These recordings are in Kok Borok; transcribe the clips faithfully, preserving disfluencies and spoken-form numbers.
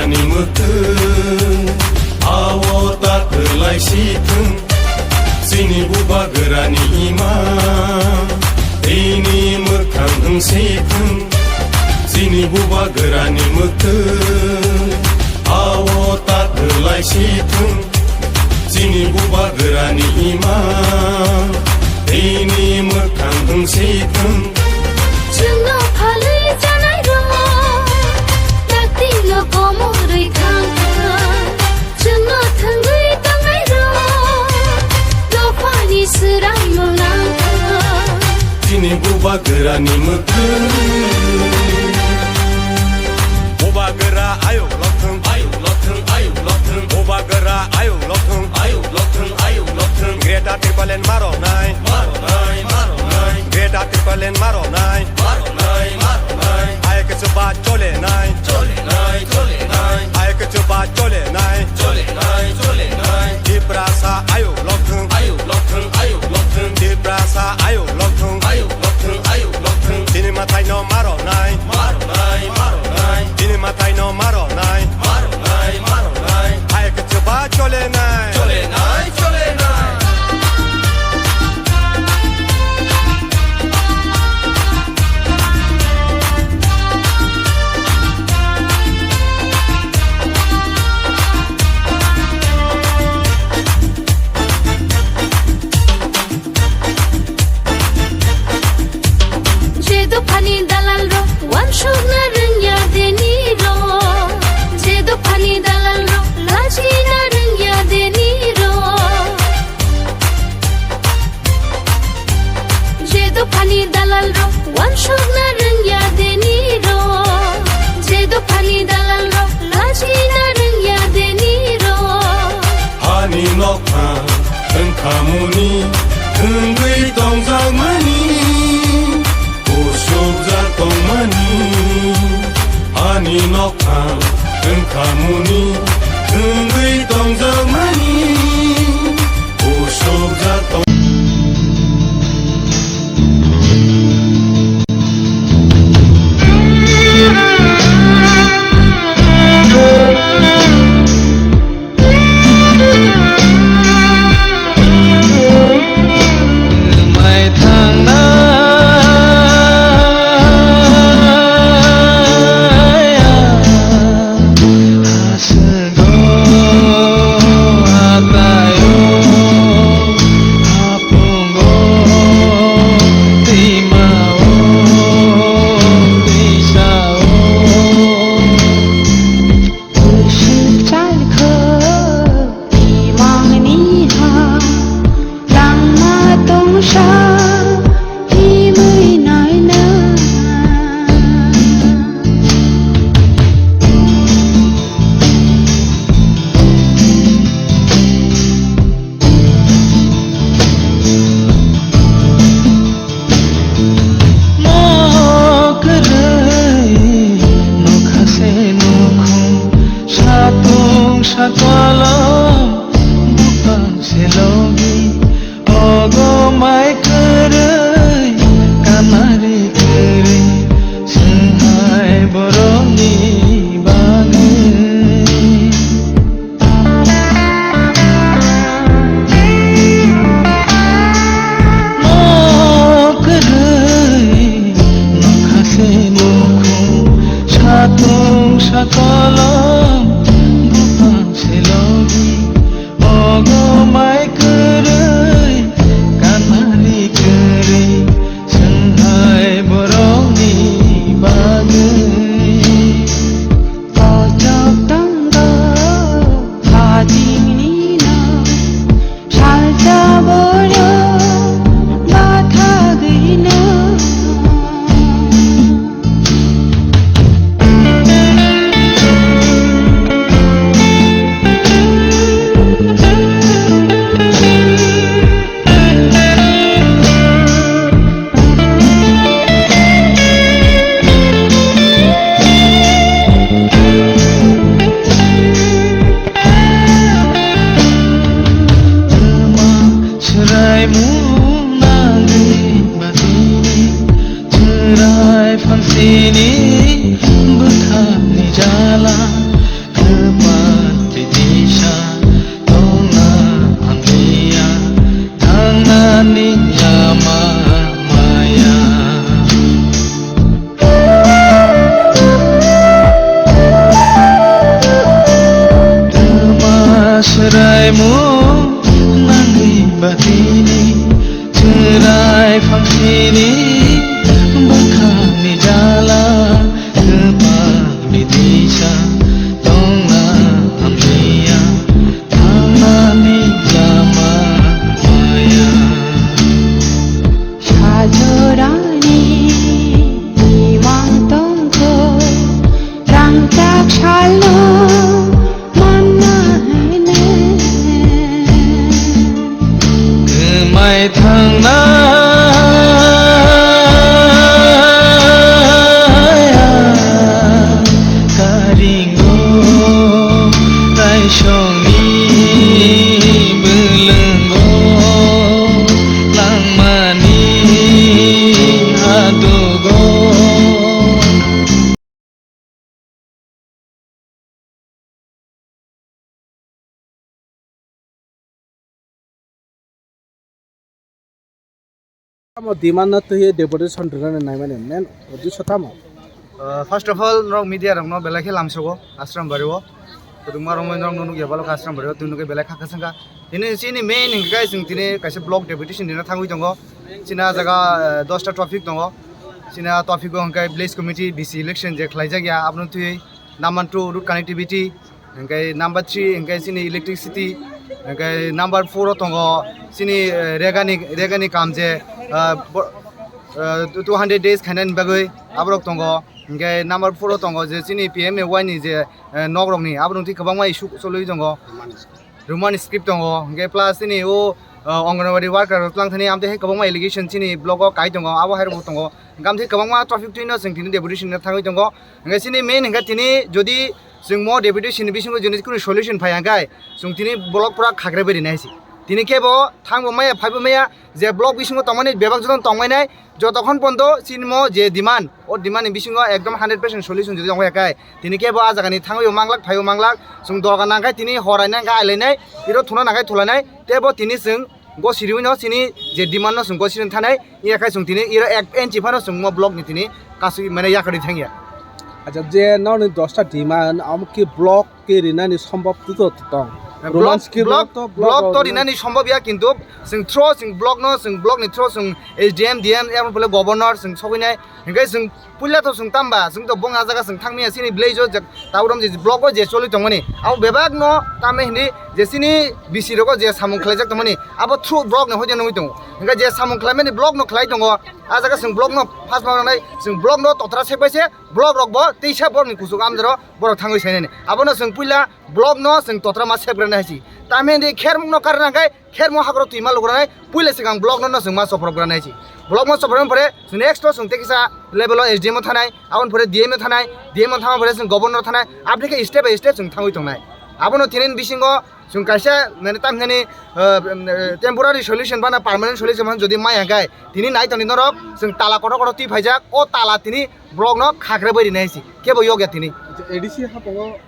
Ni mwtwng, awo ta kwlai si thwng. Chini bubagrani ima, tini mwkhang wng si thwng. Chini bubagrani mwtwng, awo ta kwlai si thwng. Chini bubagrani ima, tini mwkhang wng si thwng. Chwngno phalwi chanairok, dakti no komorwi thang thang. Chwngno thwngwi tongnairok, dophani swraino nang thang. Chini bubagrani mwtwng. Bubagra ayuk lokthwng, ayuk lokthwng, ayuk lokthwng. Bubagra ayuk lokthwng, ayuk lokthwng, ayuk lokthwng. Greater Tipraland maronai, maronai, maronai. Greater Tipraland maronai, maronai, maronai. Ayuk chuba cholenai, cholenai, cholenai. Ayuk chuba cholenai, cholenai, cholenai. Tiprasa ayuk lokthwng, ayuk lokthwng, ayuk lokthwng. Tiprasa ayuk lokthwng, ayuk lokthwng, ayuk lokthwng. Chini mwtaino maronai, maronai, maronai. Chini mwtaino maronai, maronai, maronai. Ayuk chuba cholenai, cholenai, cholenai. Je dophani dalalrok wansukna rwngya denirok, je dophani dalalrok lachina rwngya denirok. Je dophani dalalrok wansukna rwngya denirok, je dophani dalalrok lachina rwngya denirok. Ani nokha wngkhamuni thwngwi tongjakmani, usukjak tongmani. Ani nokha wngkhamuni thwngwi tongjakmani, usukjak tong- Raimo nangni batini, chwrai phangsini bwkhakni jala, kwpalni disa tongna hamya, thangnani lama maya. Sajorani imang tongkho, rangchak salo manna hene. Kwmai thangnaya karingo, raisongni bwlwngo, langmani hadugo. Tamo demand no twi deputation rwnani naimani main uddesho tamo? Uh, first of all, norok media rokno belai khe lamsogo Ashram Bari o. Kwdwkma rok norok no nukya, balok Ashram Bari o twi nukhe belai kha kwchangkha. Tini chini main hingkhe chwng tini kaisa block deputation dina thangwi tongo. Chini ah jaga, uh, dosta traffic tongo. Chini ah traffic o hingkhe village committee, V C election je khlaijak ya, abono twi number two road connectivity, hingkhe number three hingkhe chini electricity, hingkhe number four o tongo chini, eh, regani, regani kam je, ah, bo-, eh, two hundred days khainani bagwi aborok tongo, hingkhe number four o tongo je chini P M A Y ni je, eh, nok rokni aborok twi kwbangma issue cholwi tongo. Roman script tongo, hingkhe plus chini o, uh, Anganwadi worker rok tlang thani, amtwi hai kwbangma allegation chini block o kai tongo, abo hai rok bo tongo. Hingkhe amtwi kwbangma traffic twi no chwng tini deputation no thangwi tongo. Hingkhe chini main hingkhe tini jodi chwng mo deputation ni bisingo jodi kunu solution phai hingkhe chwng tini block pura khakre bai rinai se. Tini khe bo thang bo maya, phai bo maya, je block bisingo tongmani bebak joto tongmai nai, jotokhon pondo chini mo je demand, o demand ni bisingo ekdom hundred percent solution jodi tongmai khe, tini khe bo ah jaga ni thangwi manglak, phaiwi manglak, chwng dorga nangkhe tini horai nangkhe ailainai, iro thuna nangkhe thulanai, tei bo tini chwng gosiriwi no chini je demand no chwng gosiri thanai, iya khai chwng tini iro ek inch phano chwng mo block ni tini kasui mane yakarwi thangya. Acha, je nokni dosta demand, amo khe block khe rinani sombhob tito tong? Eh, Roman block, script block, to, block block to rok rinani sombhob ya, kintu chwng through, chwng block no, chwng block ni through chwng S D M, D M, ebong pole governor chwng sogwinai, hingkhe chwng puila to chwng tamba, chwng to bong ah jaga chwng thangmaya, chini village o je, town o je block o je choli tongmani, abo bebak no tamni hindi je chini V C rogo je samung khlaijak tongmani, abo through block ni hoite nugwi tongo, hingkhe je samung khlaimani block no khlai tongo, ah jaga chwng block no first ma rwnai, chwng block no totra sekbai se, block rok bo teisa borok ni kuchuk amjaro borok thangwi sainani. Abono chwng puila block no chwng totra ma sep rwna hai si. Tamni hindi khermuk no karna khe khermuk hakoro twi ma lugra nai, puila swkang block no, no chwng ma soprok rwna hai si. Block ma soprok pore chwng next o chwng tei kisa level o S D M o thanai, aboni pore D M o thanai, D M o thangma pore chwng governor thanai, aboni khe step by step chwng thangwi tongnai. Abono tini bisingo chwng kaisa, mane, tamhinani, uh, temporary solution bana permanent solution bana jodi maya hwnkhe, tini nai tongdi norok, chwng tala kotor kotor twi phaijak, o tala tini borokno khakre bai rinai si, kebo yokya tini. A D C hapango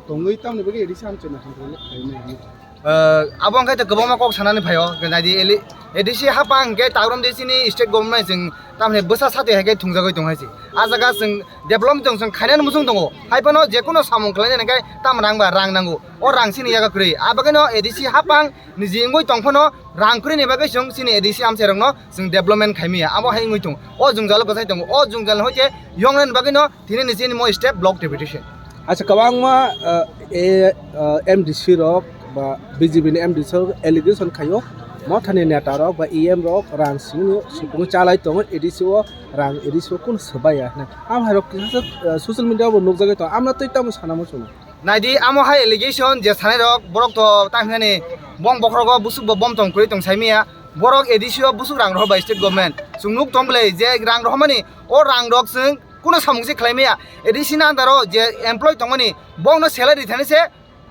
tongwi tamni bagwi A D C amchai na hamjaknai khlaimani. Uh, abo hwnkhe to kwbangma kok sanani phaio, naidi eli-, A D C hapang hwnkhe taurom de chini state government chwng tamni bwsa satwi hai khe thungjagwi tong hai si. A jaga chwng development tong chwng khainani muchung tongo. Hai phano je kono samung khlainani khe tam rang ba rang nango. O rang chini yaga kwrwi. A bagwino A D C hapang niji wngwi tong phano rang kwrwini bagwi chwng chini A D C amchairokno chwng development khaimaya. Abo hai wngwi tongo. O jwngjalo kwchai tongo. O jwngjal hoite yongnani bagwino tini ni chini mo step block deputation. Acha, kwbangma, uh, e, uh, M D C rok ba B J P ni M D C rok allegation khaio. Mothani neta rok ba E M rok rang simi supung chalai tongo A D C o, rang A D C o kun swbaiya hwnwi. Am hai rok kisa, uh, social media o bo nukjagwi tongo. Amno twi tamo sana muchungo. Naidi, amo hai allegation je sanai rok, borok to tang hinani bong bokhorogo busuk bo bom tong kwrwi tong saimaya. Borok A D C o busuk rang rohor bai state government. Chwng nuk tong bwlai je rang rohormani, o rang rok chwng kuno samung se khlai maya. A D C ni under o je employee tongmani, bongno salary thani se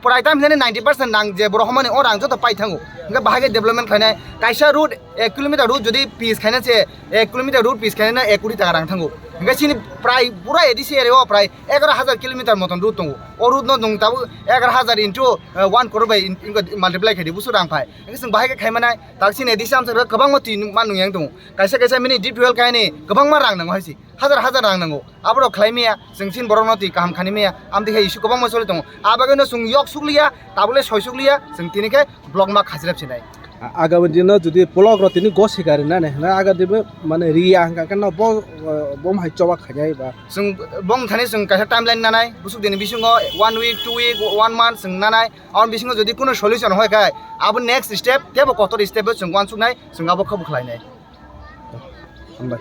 prai tam hinani ninety percent rang je borok rohormani, o rang joto pai thango. Hingke bahai khe development khlainai. Kaisa road, ek kilometer road jodi pitch khaina se, ek kilometer road pitch khaina ek koti taka rang thango. Hingke chini prai pura A D C area o prai egaroh hajar kilometer moton route tongo. O route no nwng tabuk egaroh hajar into, eh, one crore bai in-, in-, multiply khaidi busu rang phai. Hingke chwng bahai khe khaimanai, tak chini A D C amchara kwbangma twi man nung yang tongo. Kaisa kaisa mini deep well kainwi kwbangma rang nango hai se. Hajar hajar rang nango. Aborok khlai maya, chwng chini borokno twi kaham khani maya. Amtwi khe issue kwbangma choli tongo. Abagwino chwng yok sukliya, tabukle soi sukliya, chwng tini khe block ma khajirap sinai. A-, agami dino jodi block rok tini go sikari nani hwnna aga dibo mane riya hwnka khe no bo, bo hai choba khainai ba. Chwng bong thani chwng kaisa timeline nanai, busuk dini bisingo one week, two week, one month chwng nanai. Aboni bisingo jodi kuno solution hoi khai, abo next step, tebo kotor step o chwng uansuknai, chwng abo khe bo khlainai. Hambai.